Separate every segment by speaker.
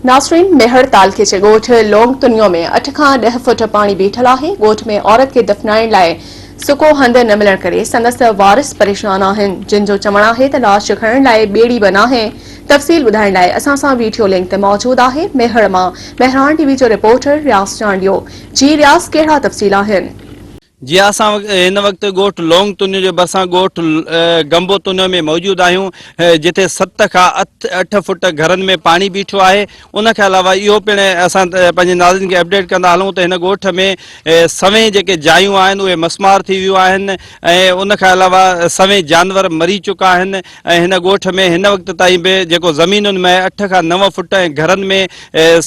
Speaker 1: ناصرين ميهڙ تعلقي جي ڳوٺ لونگ تنيو ۾ اٺ کان ڏهه فوٽ پاڻي بيٺل آهي، ڳوٺ ۾ عورت کي دفنائڻ لاء سڪو هنڌ نه ملڻ ڪري سندس وارث پريشان آهن، جن جو چوڻ آهي ته لاش کڻڻ لاء ٻيڙي به ناهي، تفصيل ٻڌائڻ لاء اسان سان ويڊيو لنڪ تي موجود آهي ميهڙ مان مهراڻ ٽي وي جو رپورٽر رياض چانڊيو، جي رياض ڪهڙا تفصيل آهن؟
Speaker 2: جي اسان هن وقت ڳوٺ لونگ تنيو جي ڀرسان ڳوٺ گمبو تنيو ۾ موجود آهيون جتي ست کان اٺ فٽ گهرن ۾ پاڻي بيٺو آهي ان کان علاوه اهو پڻ اسان پنهنجي ناظرين کي اپڊيٽ ڪندا هلون ته هن ڳوٺ ۾ سوين جيڪي جايون آهن اهي مسمار ٿي ويون آهن ۽ ان کان علاوه سوين جانور مري چڪا آهن ۽ هن ڳوٺ ۾ هن وقت تائين به جيڪو زمينن ۾ اٺ کان نو فٽ ۽ گهرن ۾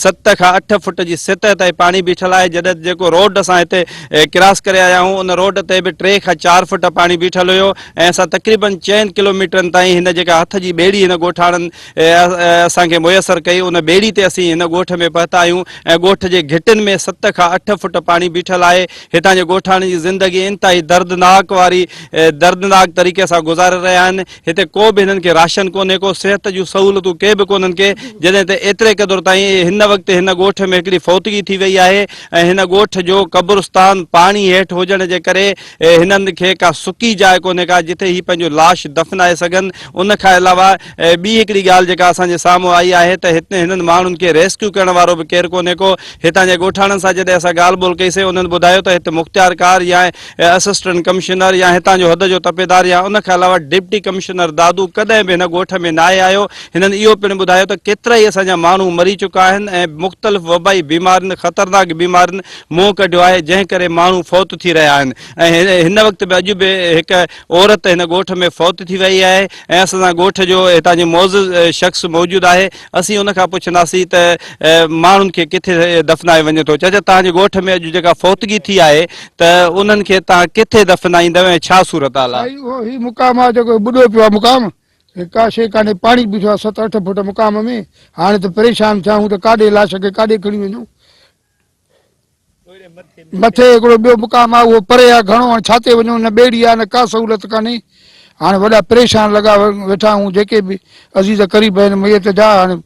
Speaker 2: ست کان اٺ فٽ جي سطح تائين پاڻي بيٺل آهي جڏهن ته جيڪو روڊ اسان هتي ڪراس ڪري آيا آهيون ان روڊ تي به ٽي کان چار فٽ پاڻي بيٺل هيو ۽ اسان تقريبن چئن ڪلوميٽرن تائين هن جيڪا هٿ جي ٻيڙي هن ڳوٺاڻن اسان کي ميسر ڪئي ان ٻيڙي تي اسين هن ڳوٺ ۾ پهتا آهيون ۽ ڳوٺ جي گهٽين ۾ ست کان اٺ فٽ پاڻي بيٺل آهي هتان جي ڳوٺاڻن جي زندگي انتهائي دردناڪ واري دردناڪ طريقي سان گذاري رهيا آهن هتي ڪو به هنن کي راشن ڪونهي ڪو صحت جون سهولتون ڪي به ڪونهن ڪي جڏهن ته ايتري قدر تائين هن وقت هن ڳوٺ ۾ هڪڙي فوتگي ٿي وئي آهي ۽ هن ڳوٺ جو قبرستان پاڻي هيٺ هجڻ جي ڪري هنن کي ڪا سڪي جاء ڪونهي ڪا جتي هي پنهنجو لاش دفنائي سگهن ان کان علاوه ٻي هڪڙي ڳالهه جيڪا اسان جي سامهون آئي آهي ته هتي هنن ماڻهن کي ريسڪيو ڪرڻ وارو به ڪير ڪونهي ڪو هتان جي ڳوٺاڻن سان جڏهن اسان ڳالهه ٻولهه ڪئي سين انهن ٻڌايو ته هتي مختيارڪار يا اسسٽنٽ ڪمشنر يا هتان جو حد جو تپيدار يا ان کان علاوه ڊپٽي ڪمشنر دادو ڪڏهن به هن ڳوٺ ۾ ناهي آيو هنن اهو پڻ ٻڌايو ته ڪيترائي اسان جا ماڻهو مري چڪا آهن ۽ مختلف وبائي بيمارين خطرناڪ بيمارين منهن ڪڍيو آهي جنهن ڪري ماڻهو فوت ٿي رهيا آهن ۽ هن وقت به اڄ به هڪ عورت هن ڳوٺ ۾ فوت ٿي وئي آهي ۽ اسان سان ڳوٺ جو هتان جو معزز شخص موجود آهي اسين ان کان پڇنداسين ته ماڻهن کي ڪٿي دفنايو وڃي ٿو چاچا توهان جي ڳوٺ ۾ اڄ جيڪا فوتگي ٿي آهي ته انهن کي توهان ڪٿي دفنائيندؤ ۽ ڇا صورتحال آهي؟
Speaker 3: سائين اهو هي مقام آهي جيڪو ٻڏو پيو آهي مقام هي ڪا شيء ڪانهي پاڻي بيٺو آهي ست اٺ فوٽ مقام ۾ هاڻي ته پريشان ٿيا آهيون ته ڪاڏي لاش کي ڪاڏي کڻي وڃون مٿي هڪڙو ٻيو مقام آهي اهو پري آهي گهڻو هاڻي ڇا تي وڃون نه ٻيڙي آهي نه ڪا سهولت ڪانهي هاڻي وڏا پريشان لڳا ويٺا آهيون جيڪي به عزيز قريب آهن ميت جا هاڻي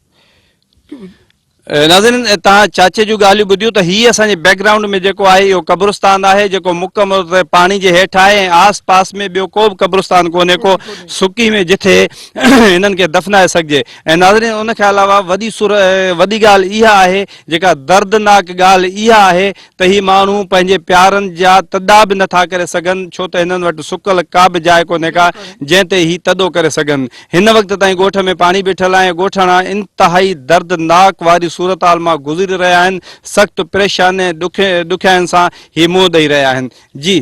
Speaker 2: ناظرين توهان چاچي جون ڳالهيون ٻڌيون ته هي اسان جي بيڪ گرائونڊ ۾ جيڪو آهي اهو قبرستان آهي جيڪو مڪمل طور تي پاڻي جي هيٺ آهي ۽ آس پاس ۾ ٻيو ڪو به قبرستان ڪونهي ڪو سڪي ۾ جٿي هنن کي دفنائي سگهجي ۽ ناظرين ان کان علاوه وڏي سور وڏي ڳالهه اها آهي جيڪا دردناڪ ڳالهه اها آهي ته هي ماڻهو پنهنجي پيارن جا تڏا به نٿا ڪري سگهن ڇو ته هنن وٽ سڪل ڪا به جاء ڪونهي ڪا جنهن تي هي تڏو ڪري سگهن. هن وقت تائين ڳوٺ ۾ پاڻي بيٺل آهي ۽ ڳوٺاڻا انتهائي دردناڪ واري صورتحال مان گذري رهيا آهن سخت پريشانين ۽ ڏکيائين سان هي منهن ڏئي رهيا آهن. جي.